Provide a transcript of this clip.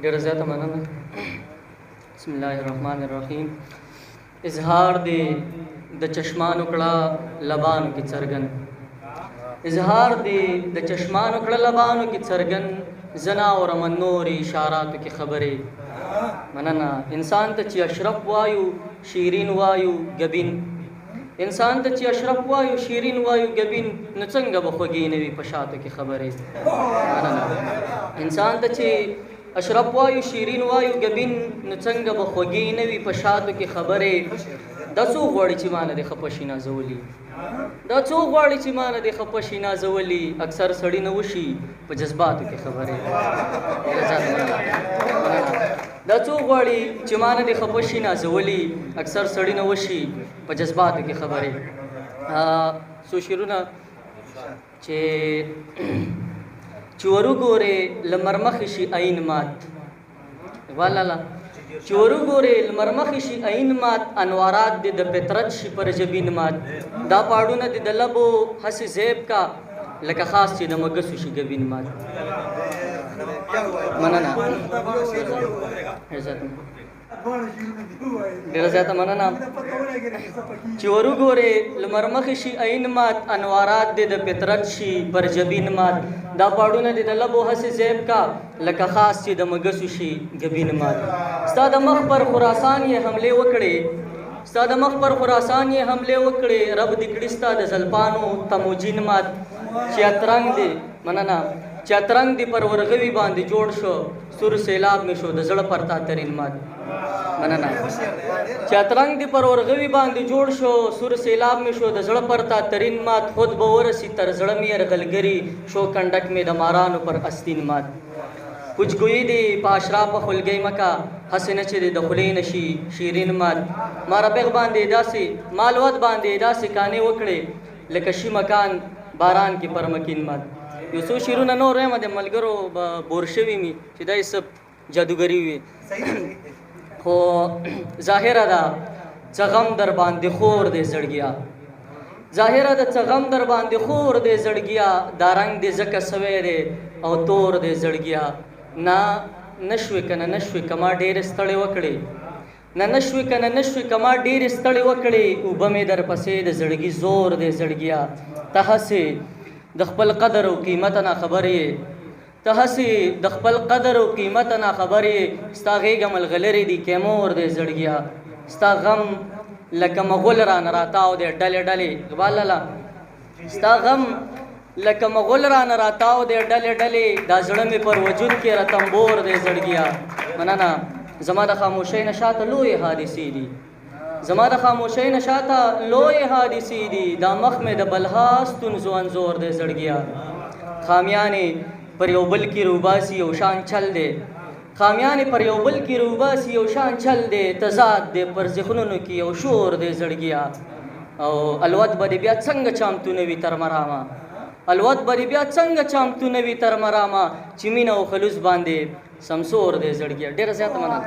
ډیره زیاته مننه. بسم الله الرحمن الرحیم. اظهار دی د چشمانو کړه لبانو کې څرګند، اظهار دی د چشمانو کړه لبانو کې څرګند، زنا او رمن نورې اشاراتو کې خبرې. مننه. انسان ته چې اشرف وایو شیرین وایو ګبین، انسان ته چې اشرف وایو شیرین وایو ګبین، نو څنګه به خوږې نه وي په شاتو کې خبرې. مننه. انسان ته چې اشرف وایو شیرین وایو ګبین، نو څنګه به خوږې نه وي په شاتو کې خبرې. دا څوک غواړي چې ما نه دې خپه شي نازولي، دا څوک غواړي چې ما نه دې خپه شي نازولي، اکثر سړي نه وشي په جذباتو کې خبرې. دا څوک غواړي چې ما نه دې خپه شي نازولي، اکثر سړي نه وشي په جذباتو کې خبرې. څو شعرونه چې چې وروګورې لمر مخې شي عین مات، والالا چې وروګورې لمر مخې شي عین مات، انوارات دې د فطرت شي پر جبین مات، دا پاړونه دې د لبو هسې زیب کا لکه خاص چې د مګسو شي ګبین مات. مننه. عزت ډیره زیاته مننه. چې وروګورې لمر مخې شي عین مات، انوارات دې د فطرت شي پر جبین مات، دا پاړونه دې د لبو هسې زیب کا لکه خاص چې د مګسو شي ګبین مات. ستا د مخ پر خراسان یې حملې وکړې، ستا د مخ پر خراسان یې حملې وکړې، رب دې کړي ستا د زلفانو تموجین مات. چې اترنګ دې، مننه، چې اترنګ دې پر ورغوي باندې جوړ شو، سور سیلاب مې شو د زړه پر تا ترین مات. مننه. چې اترنګ دې پر ورغوي باندې جوړ شو، سور سیلاب مې شو د زړه پر تا ترین مات، خود به ورسي تر زړه مې یرغلګري شو، کنډک مې د مارانو پر استین مات. کوچګویي دې په اشرافه خولګۍ مکه، هسې نه چې دې د خولې نه شي شیرین مات. ما ربغ باندې داسې مالوت باندې داسې کانې وکړې لکه شي مکان باران کې پر مکین مات. یو څو شعرونه نور وایم، د ملګرو به بور شوي مي چې دا یې څه جادوګري وي، خو ظاهره ده څه غم در باندې خور دی زړګیا، ظاهره ده څه غم در باندې خور دی زړګیا، دا رنګ دې ځکه سوی دی او تور دی زړګیا. نه نشوې که نه نشوې که ما ډېرې ستړې وکړې، نه نشوې که نه نشوې که ما ډېرې ستړې وکړې، اوبه مې درپسې د زړګي زور دی زړګیا. ته هسې د خپل قدر او قیمت نه خبر یې، ته هسې د خپل قدر او قیمت نه خبر یې، ستا غېږه ملغلرې دي کیمور دی زړګیا. ستا غم لکه مغول رانه راتاو دی ډلې ډلې، اقبال لالا، ستا غم لکه مغول رانه راتاو دی ډلې ډلې، دا زړه مې پر وجود کې رتمبور دی زړګیا. مننه. زما د خاموشۍ نه شاته لویې حادثې دي، زما د خاموشۍ نه شاته لویې حادثې دي، دا مخ مې د بلها ستونزو انځور دی زړګیا. خامیانې پر یو بل کې روباسي یو شان چل دی، خامیانې پر یو بل کې روباسي یو شان چل دی، تضاد دی پر ذهنونو کې یو شور دی زړګیا. او الوت به دې بیا څنګه چامتو نه وي تر مرامه، الوت به دې بیا څنګه چامتو نه وي تر مرامه، چې مینه او خلوص باندې سمسور دی زړګیا. ډېره زیاته مننه.